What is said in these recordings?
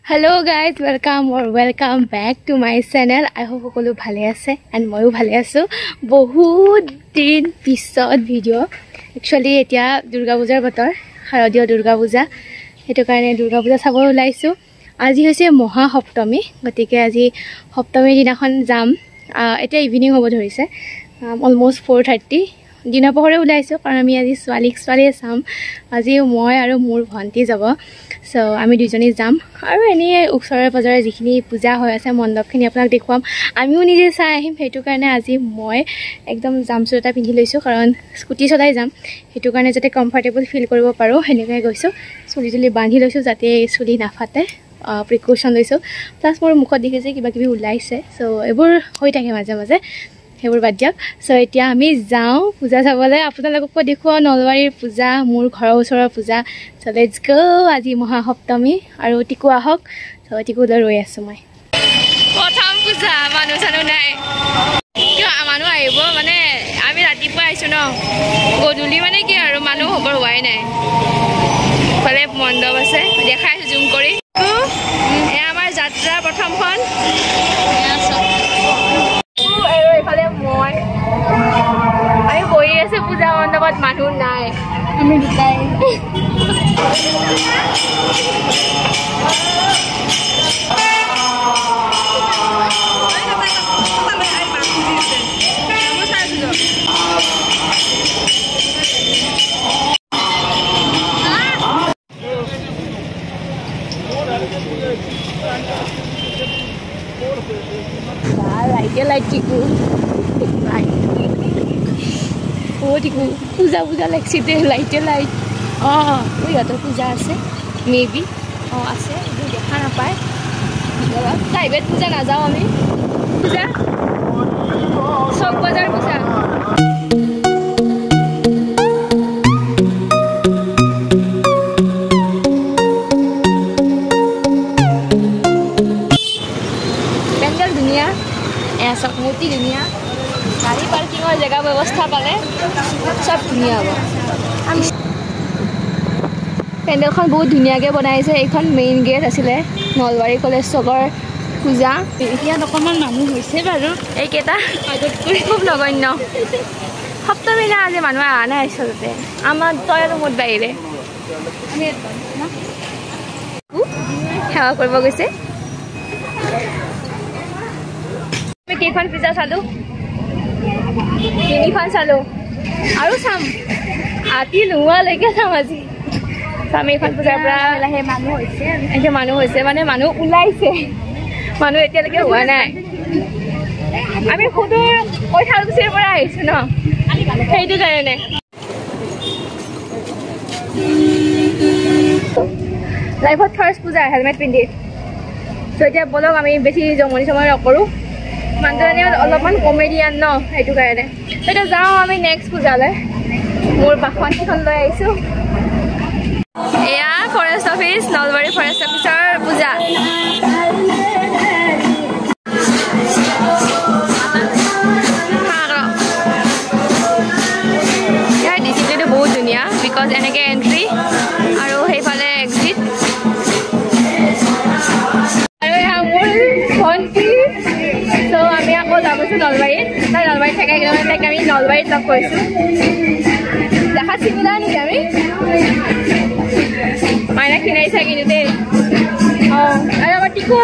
Hello guys, welcome or welcome back to my channel. I hope সকলো ভালে আছে and ময়ো ভালে আছো। বহুত দিন পিছত ভিডিঅ'। একচুয়ালি এতিয়া দুৰ্গা পূজাৰ বতৰ, শাৰদীয় দুৰ্গা পূজা, সেইটো কাৰণে দুৰ্গা পূজা চাব ওলাইছো। আজি হৈছে মহা সপ্তমী, গতিকে আজি সপ্তমীৰ দিনাখন যাম। এতিয়া ইভিনিং হ'ব ধৰিছে, অলমষ্ট 4:30। দিনৰ পোহৰে ওলাইছোঁ কাৰণ আমি আজি ছোৱালীয়ে চাম। আজি মই আৰু মোৰ ভণ্টি যাব, চ' আমি দুজনী যাম আৰু এনেই ওচৰে পাজৰে যিখিনি পূজা হৈ আছে মণ্ডপখিনি আপোনাক দেখুৱাম, আমিও নিজে চাই আহিম। সেইটো কাৰণে আজি মই একদম জামচুট এটা পিন্ধি লৈছোঁ, কাৰণ স্কুটি চলাই যাম, সেইটো কাৰণে যাতে কমফৰ্টেবল ফিল কৰিব পাৰোঁ সেনেকুৱাই গৈছোঁ। চুলি তুলি বান্ধি লৈছোঁ যাতে চুলি নাফাটে, প্ৰিকশ্যন লৈছোঁ। প্লাছ মোৰ মুখত দেখিছে কিবা কিবি ওলাইছে, চ' এইবোৰ হৈ থাকে মাজে মাজে, সেইবোৰ বাদ দিয়ক। চ' এতিয়া আমি যাওঁ পূজা চাবলৈ, আপোনালোককো দেখুৱাওঁ নলবাৰীৰ পূজা, মোৰ ঘৰৰ ওচৰৰ পূজা। চ' let's গ'। আজি মহাসপ্তমী আৰু টিকু আহক, চ' টিকুলৈ ৰৈ আছোঁ মই। প্ৰথম পূজা, মানুহ চানুহ নাই, কিয় মানুহ আহিব মানে আমি ৰাতিপুৱা আহিছোঁ ন, গধূলি মানে কি আৰু মানুহ হ'বৰ হোৱাই নাই। ইফালে মণ্ডপ আছে, দেখাই আছোঁ জুম কৰি। এয়া আমাৰ যাত্ৰা প্ৰথমখন। এইফালে মই আমি বহি আছো পূজা মণ্ডপত, মানুহ নাই, আমি দুটাই। লাইটে লাইট টিকু টিকু পূজা পূজা লাগছে দে, লাইটে লাইট। অঁ, ইহঁতৰ পূজা আছে মে বি, অঁ আছে, এইবোৰ দেখা নাপায়। প্ৰাইভেট পূজা নাযাওঁ আমি, পূজা চক বজাৰ পূজা। পেণ্ডেল ধুনীয়া, এয়া চব মূৰ্তি ধুনীয়া, গাড়ী পাৰ্কিঙৰ জেগা ব্যৱস্থা পালে চব ধুনীয়া হ'ব। পেণ্ডেলখন বহুত ধুনীয়াকৈ বনাইছে। এইখন মেইন গেট আছিলে নলবাৰী কলেজ চকৰ পূজা। ইয়াত অকণমান মানুহ হৈছে বাৰু, এইকেইটা আগতকৈ খুব নগণ্য। সপ্তমী না আজি মানুহ অহা নাই আচলতে, আমাৰ তই আৰু মোৰ বাহিৰে। সেৱা কৰিব গৈছে। আমি কেইখন পূজা চালোঁ? তিনিখন চালোঁ আৰু চাম, ৰাতি নোহোৱালৈকে চাম আজি। আমি এইখন পূজাৰ পৰা লাহে মানুহ হৈছে, এতিয়া মানুহ হৈছে মানে মানুহ ওলাইছে, মানুহ এতিয়ালৈকে হোৱা নাই। আমি সুদূৰ কৈঠালকুছিৰ পৰা আহিছোঁ ন, সেইটো কাৰণে। লাইফত ফাৰ্ষ্ট পূজা হেলমেট পিন্ধি। চ' এতিয়া ব'লক, আমি বেছি জমনি চমনি নকৰোঁ, মানুহজনী অলপমান কমেডিয়ান ন, সেইটো কাৰণে। এতিয়া যাওঁ আমি নেক্সট পূজালৈ। মোৰ বাসন্তীখন লৈ আহিছোঁ। এয়া ফৰেষ্ট অফিচ, নলবাৰী ফৰেষ্ট অফিচৰ পূজা। ইয়াৰ ডিচিপ্লিনটো বহুত ধুনীয়া, because এনেকৈ এণ্ট্ৰি আৰু সেইফালে এক্সিট। আৰু এয়া মোৰ ভণ্টি। চ' আমি আকৌ যাব নলবাৰীত, তাই নলবাৰীত থাকে, তাইক আমি নলবাৰীত লগ কৰিছোঁ। দেখাত চিমিলাৰ নেকি আমি? মাইনা খিনাইছে কিন্তু দেই। অঁ, আৰু আমাৰ টিকু।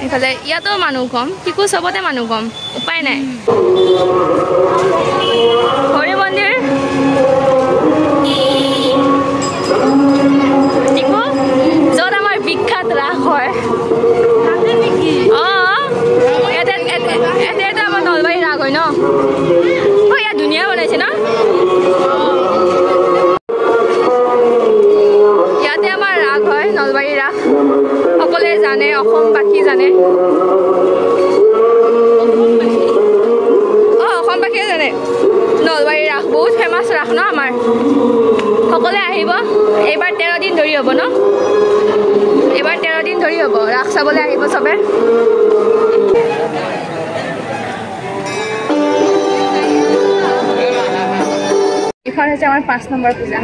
এইফালে ইয়াতো মানুহ কম, টিকু চবতে মানুহ কম, উপায় নাই। হৰি মন্দিৰ টিকু, য'ত আমাৰ বিখ্যাত ৰাস হয়। অঁ, ইয়াতে ইয়াতে আমাৰ নলবাৰী ৰাস হয় ন। অঁ, ইয়াত ধুনীয়া বনাইছে ন। ইয়াতে আমাৰ ৰাস হয়, নলবাৰী ৰাস, সকলোৱে জানে, অসমবাসী জানে। অঁ, অসমবাসীয়ে জানে নলবাৰী ৰাস বহুত ফেমাছ ৰাস ন আমাৰ। সকলোৱে আহিব। এইবাৰ 13 দিন ধৰি হ'ব ন, এইবাৰ 13 দিন ধৰি হ'ব, ৰাস চাবলৈ আহিব চবে। এইখন হৈছে আমাৰ 5 নম্বৰ পূজা।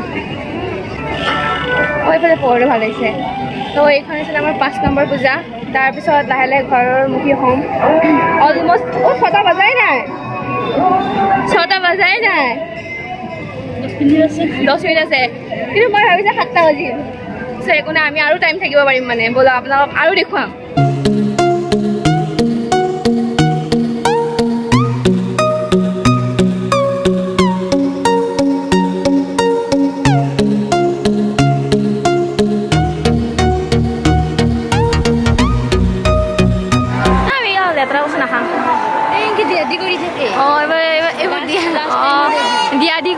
এইফালে পোহৰটো ভাল লাগিছে। তো এইখন হৈছে আমাৰ 5 নম্বৰ পূজা। তাৰপিছত লাহে লাহে ঘৰৰ মুখী হ'ম। অলমষ্ট 6টা বাজাই নাই, 6টা বাজাই নাই, 10 মিনিট আছে। কিন্তু মই ভাবিছোঁ 7টা বাজিল। একো নাই, আমি আৰু টাইম থাকিব পাৰিম মানে। ব'লা আপোনালোকক আৰু দেখুৱাম। আমি লেতেৰা বস্তু নাখাওঁ। দিয়া দি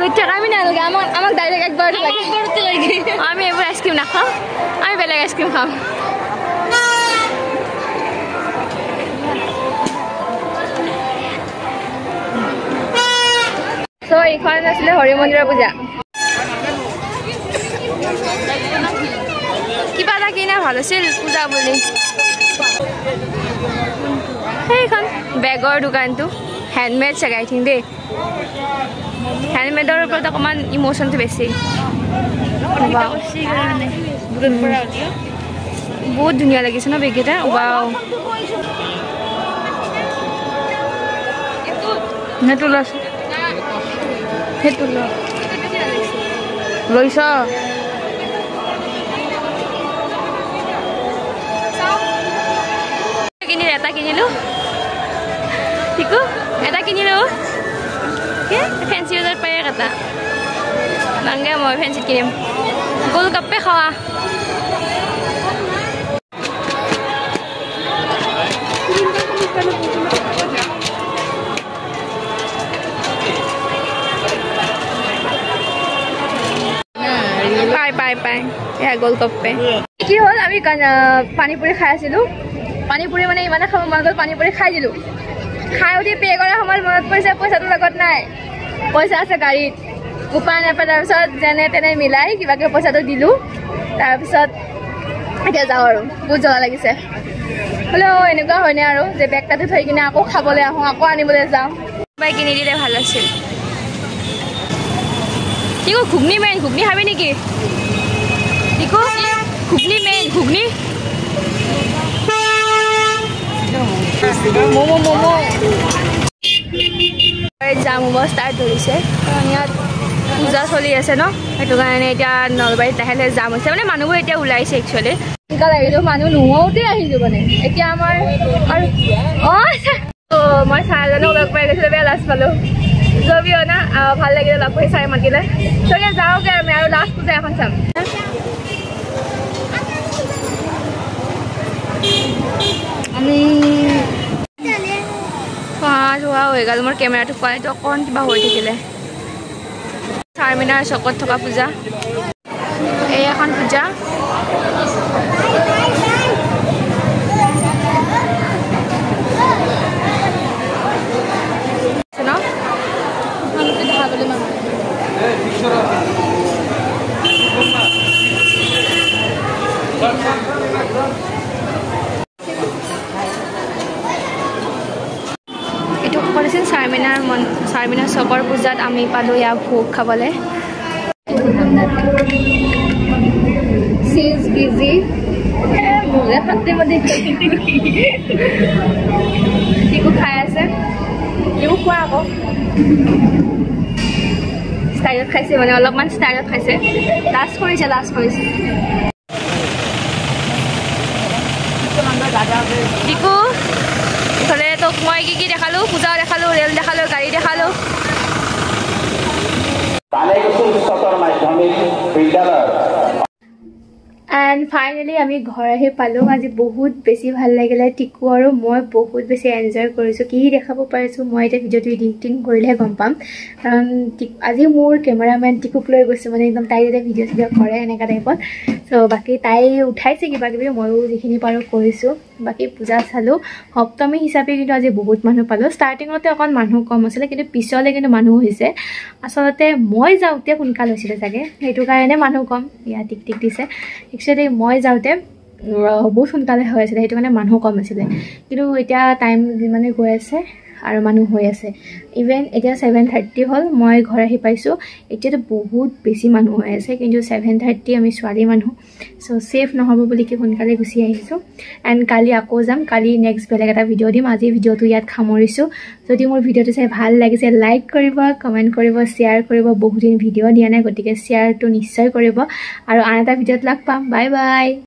কৰি থাকে, আমি নালাগে। আমাক ডাইৰেক্ট একবাৰ লাগে। আমি এইবোৰ আইচক্ৰীম নাখাওঁ, আমি বেলেগ আইচক্ৰীম খাম। চ' এইখন আছিলে হৰি মন্দিৰৰ পূজা। কিবা এটা কিনা ভাল আছিল পূজা বুলি। সেইখন বেগৰ দোকানটো হেণ্ডমেড চাগে, আই থিংক দেই। হেণ্ডমেডৰ ওপৰত অকণমান ইম'শ্যনটো বেছি। বহুত ধুনীয়া লাগিছে ন বেগকেইটা। ৱাও, সেইটো লৈছো, সেইটো লৈছ। কিনিলো, এটা কিনিলো, ঠিকো এটা কিনিলো। ফেঞ্চি বজাৰ পাই এটা নাংগে, মই ফেঞ্চিত কিনিম। গোলগাপ্পে খাৱা। পাই পাই পাই এয়া গোলগাপ্পে। কি হ'ল, আমি পানীপুৰি খাই আছিলোঁ। পানীপুৰি মানে ইমানে খাব মন গ'ল, পানীপুৰি খাই দিলোঁ। খাই উঠি পে' কৰাৰ সময়ত মনত পৰিছে পইচাটো লগত নাই, পইচা আছে গাড়ীত। উপায় নাপায়, তাৰপিছত যেনে তেনে মিলাই কিবাকৈ পইচাটো দিলোঁ। তাৰপিছত এতিয়া যাওঁ আৰু, বহুত জ্বলা লাগিছে। হ'লেও এনেকুৱা হয়নে আৰু যে বেগ তাতে থৈ কিনে আকৌ খাবলৈ আহোঁ, আকৌ আনিবলৈ যাওঁ। কিবা কিনি দিলে ভাল আছিল। কি কো ঘুগনি মেইন, ঘুগনি খাবি নেকি? কি কো ঘুগনি মেইন, ঘুগনি ম'ম' ম'ম' জাম হ'ব ষ্টাৰ্ট ধৰিছে। কাৰণ ইয়াত পূজা চলি আছে ন, সেইটো কাৰণে এতিয়া নলবাৰীত লাহে লাহে জাম হৈছে। মানে মানুহবোৰ এতিয়া ওলাইছে। একচুৱেলি সোনকালে আহিলোঁ, মানুহ নোহোৱাওঁতেই আহিলোঁ মানে। এতিয়া আমাৰ আৰু মই ছাৰজনক লগ পাই গৈছিলোঁ, বেয়া লাজ পালোঁ। যদিও না ভাল লাগিলে লগ পাই, ছাৰে মাতিলে। ত' এতিয়া যাওঁগৈ আমি আৰু লাষ্ট পূজা এখন চাম। আমি খোৱা চোৱা হৈ গ'ল। মোৰ কেমেৰাটো কোৱালিটি অকণ কিবা হৈ থাকিলে। চাৰমিনাৰ চকত থকা পূজা, এই এখন পূজা। ন এইটো কৰিছিল চাৰমিনাৰ মন, চাৰমিনাৰ চকৰ পূজাত আমি পালোঁ ইয়াৰ ভোগ খাবলৈ। খাই আছে, খোৱা আকৌ ষ্টাইলত খাইছে, মানে অলপমান ষ্টাইলত খাইছে। লাজ কৰিছে, লাজ কৰিছে। টিকু, ইফালে তোক মই কি কি দেখালো? পূজাও দেখালো, ৰেল দেখালো, গাড়ী দেখালো। এণ্ড ফাইনেলি আমি ঘৰ আহি পালোঁ। আজি বহুত বেছি ভাল লাগিলে। টিকু আৰু মই বহুত বেছি এনজয় কৰিছোঁ। কি দেখাব পাৰিছোঁ মই এতিয়া ভিডিঅ'টো এডিটিং কৰিলেহে গম পাম। কাৰণ আজি মোৰ কেমেৰামেন টিকুক লৈ গৈছোঁ, মানে একদম তাই যেতিয়া ভিডিঅ' চিডিঅ' কৰে এনেকুৱা টাইপত। চ' বাকী তাই উঠাইছে কিবা কিবি, ময়ো যিখিনি পাৰোঁ কৰিছোঁ। বাকী পূজা চালোঁ। সপ্তমী হিচাপে কিন্তু আজি বহুত মানুহ পালোঁ। ষ্টাৰ্টিঙতে অকণ মানুহ কম আছিলে, কিন্তু পিছলৈ কিন্তু মানুহ হৈছে। আচলতে মই যাওঁতে সোনকাল হৈছিলে চাগে, সেইটো কাৰণে মানুহ কম। ইয়াত টিক টিক দিছে। একচুৱেলি মই যাওঁতে বহুত সোনকালে হৈ আছিলে, সেইটো কাৰণে মানুহ কম আছিলে। কিন্তু এতিয়া টাইম যিমানে গৈ আছে আৰু মানুহ হৈ আছে। ইভেন এতিয়া 7:30 হ'ল, মই ঘৰ আহি পাইছোঁ। এতিয়াতো বহুত বেছি মানুহ হৈ আছে, কিন্তু 7:30 আমি ছোৱালী মানুহ, চ' ছেফ নহ'ব বুলি কি সোনকালে গুচি আহিছোঁ। এণ্ড কালি আকৌ যাম, কালি নেক্সট বেলেগ এটা ভিডিঅ' দিম। আজি ভিডিঅ'টো ইয়াত সামৰিছোঁ। যদি মোৰ ভিডিঅ'টো চাই ভাল লাগিছে, লাইক কৰিব, কমেণ্ট কৰিব, শ্বেয়াৰ কৰিব। বহুদিন ভিডিঅ' দিয়া নাই, গতিকে শ্বেয়াৰটো নিশ্চয় কৰিব। আৰু আন এটা ভিডিঅ'ত লগ পাম। Bye bye.